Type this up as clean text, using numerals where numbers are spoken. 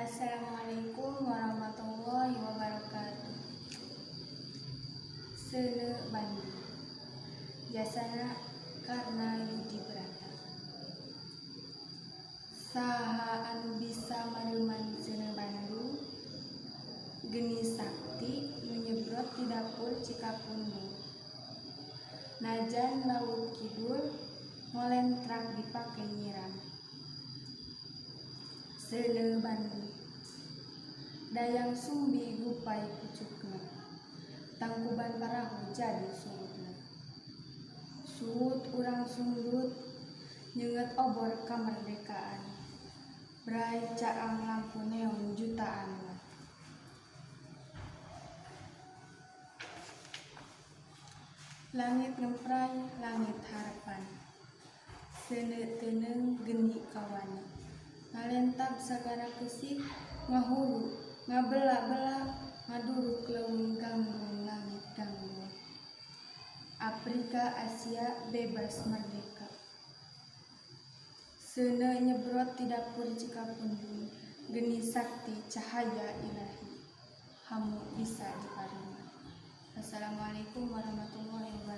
Assalamualaikum warahmatullahi wabarakatuh. Seuneu Bandung. Jasana Karna Yudi Brata. Saha anu bisa mareuman seuneu Bandung? Geni sakti nu nyebrot ti dapur Cikapundung. Najan laut kidul ngolentrak dipake nyiram. Seuneu Bandung. Dayang Sumbi gupay pucukna. Tangkuban Parahu jadi surutna. Suut urang sundut nyeungeut obor kamerdekaan. Bray caang lampu neon jutaan watt. Langit ngempray langit harepan. Seuneu teuneung geni kawani. Ngalentab sagara keusik ngahuru ngabela-bela ngaduruk leuweung ganggung langit ganggung. Aprika Asia bebas merdeka. Seuneu nyebrot ti dapur Cikapundung. Geni sakti cahaya ilahi. Hamu bisa dipareuman. Wassalamualaikum warahmatullahi wabarakatuh.